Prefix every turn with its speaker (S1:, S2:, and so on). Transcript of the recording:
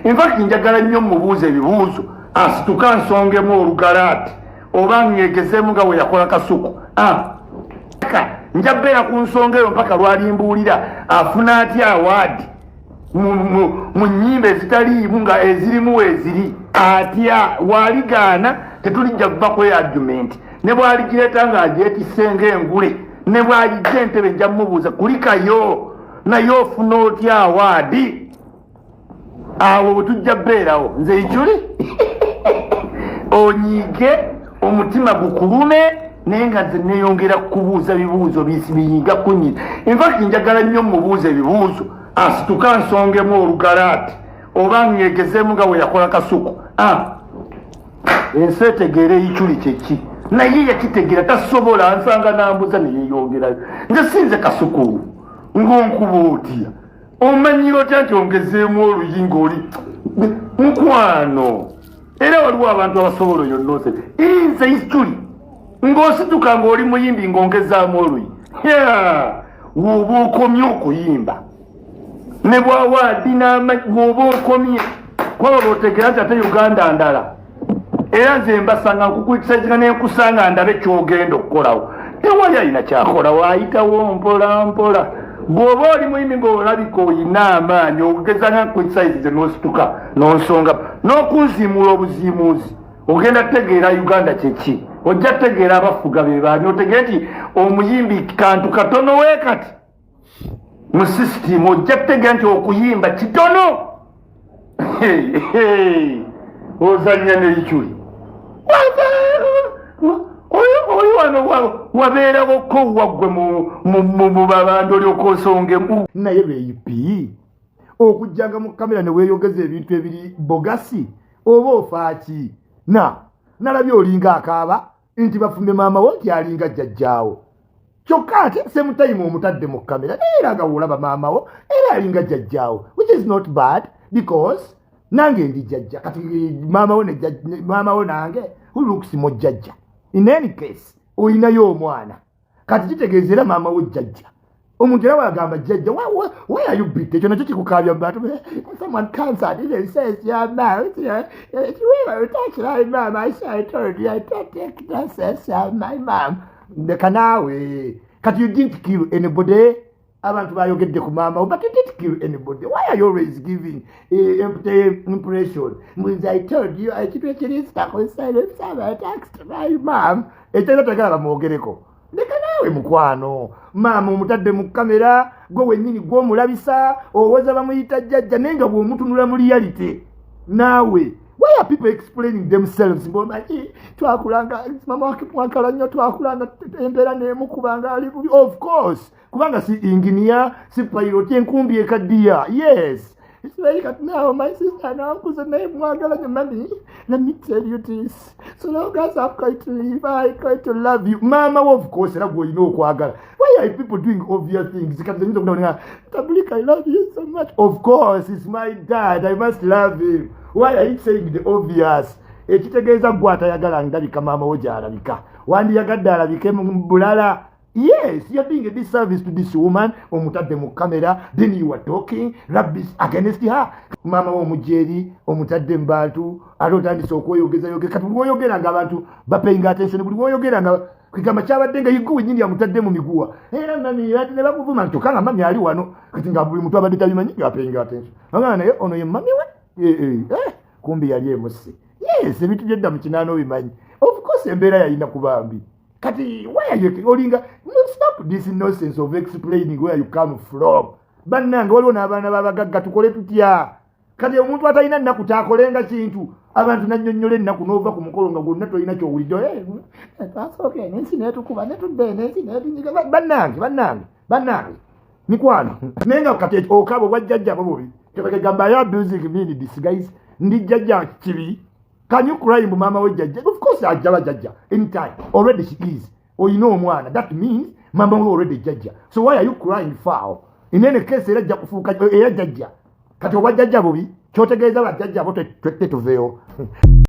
S1: In fact, njagala nnyo mubuuza ebibuuzo, asituka nsongemu olugalaati oba ŋŋegezeemu nga bwe yakola Kasuku. Ah, nja beera ku nsonga eyo mpaka lwalimbuulira afuna atya award mu nnyimba ezitaliimu nga ezirimu weeziri atya. Waaligaana, tetulijja kuva ku argument. Ne bwaligireeta ng'agyetisse ng'engule, ne bwagijja entebe, nja mumubuuza, kulikayo naye ofuna otya award? Awo bwe tujja beerawo. Nze Ikyuli, onyiige, omutima gukulume, naye nga nze neyongera kubuuza bibuuzo biyiga kunyiza. In fact, njagala nnyo mubuuza ebibuuzo, asituka nsongemu olugalaati oba ŋŋegezeemu nga bwe yakola Kasuku. Ah, ensi etegeera Eyikyuli kyeki, naye yakitegeera tasobola nsanga nambuza neyeyongerayo. Nze sinze Kasuku ng'onkuba otya, omanyira otya nti ongezeemu oluyi ng'oli mukwano? Era waliwo abantu abasobola oyo nonsense. Nze Ikyuli ng'osituka ng'oli muyimbi ng'ongezaamu oluyi, woba okomye okuyimba ne bwawaadi woba okomye kwaba bwotegeera nti ate Uganda ndala. Era nze mbasanga nkukwitisazinga nenkusanga ndabe kyogenda okukolawo. Tewali alina kyakolawo, ayitawo mpola mpola. Bw'oba oli muyimbi ng'olabika oyina amaanyi, ogezanga nkwitisayizize n'osituka n'onsonga n'okunziimuula obuziimuuzi, ogenda kutegeera Uganda kyeki. Ojja kutegeera abafuga be baani, otegeere nti omuyimbi kantu katono weekati mu system. Ojja kutegeera nti okuyimba kitono. Ozanya n'Eyikyuli oyo wano wabeerawo ko waggwe mu babanda olyoka osongemu.
S2: Naye beeyipi okujjanga mu kamera ne weeyogeza ebintu ebiri bogus, oba ofaaki? Na nalabye olinga akaaba nti bafumbe maama wo nti alinga jjajjaawo, kyokka ate same time omutadde mu kamera naye era nga woolaba maama wo era alinga jjajjaawo, which is not bad because nange ndi jjajja. Kati maama wo maama wo nange, who looks mo jjajja? In any case, oyinayo omwana, kati kitegeeza era maama wo jjajja. Omuntu era wagamba jjajja, why are you bitter? Ekyo nakyo kikukaabya mu bantu. Someone comes and even says your mouth, really touch my mom. I say, I told you I don't take nonsense of my mom. Leka naawe. Kati you didn't kill anybody. Abantu bayogedde ku maama wo, but you didn't kill anybody. Why are you always giving empty impression? Mbuzi, I told you ekintu ekiri text my mom. Ekyo era tagala bamwogereko. Leka naawe mukwano. Maama omutadde mu kamera, gwe wennyini gw'omulabisa, owoza bamuyita jjajja, naye nga bw'omutunula mu reality naawe. Why are people explaining themselves? Mbomanyi twakulanga mama wake mwakala nnyo, twakulanga embeera nemukubanga ali bubi. Of course, kubanga si engineer, si pilot, enkumbi ekaddiya. Yes. It's like now my sister and uncles and naye mwagala nnyo. Mami, let me tell you this. So long as I'm going to live, I'm going to love you. Mama, of course, era gw'olina okwagala. Why are people doing obvious things? Kati nyinza okudda, Tabulika, I love you so much. Of course, it's my dad. I must love him. Why are you saying the obvious? Ekitegeeza gwe atayagala ndabika maama wo gy'alabika. Wandiyagadde alabike mu bulala. Yes, you're doing a disservice to this woman. Omutadde mu kamera, then you are talking rubbish against her. Maama wo omujja eri omutadde mu bantu, ate otandise okweyogeza yogeza. Kati buli woyogera nga abantu bapaying attention, buli woyogera nga kwegamba kyabadde nga yigwe wennyini amutadde mu miguwa. Era mami ati ne bakuvuma, kyokka nga mami ali wano. Kati nga buli muntu abadde tabimanyi nga paying attention. Agamba naye ono ye mami we. Kumbi yali emusse. Yes, ebintu byedda mu kinaana obimanyi. Of course embeera yalina kubambi. Kati why are you olinga, stop this nonsense of explaining where you come from. Bannange, waliwo n'abaana b'abagagga, tukole tutya? Kati omuntu atalina nnaku takolenga kintu, abantu nannyonnyola ennaku n'ova ku mukolo nga gwonna tolina kyowulidde. Twasooka ensi netukuba netudda ensi netunyiga. Bannange, bannange, bannange, mikwano, naye nga kati okaba obwajjajjabo bubi. Tebagamba you abusing me in disguise. Ndi jjajja kibi? Can you cry mbu maama we jjajja? Of course ajja bajjajja anytime. Already she is. Oyina omwana, that means maama we already jjajja, so why are you crying foul? In any case era ajja kufuuka era jjajja. Kati obwajjajja bubi? Kyotegeeza bajjajja bo tetuveewo.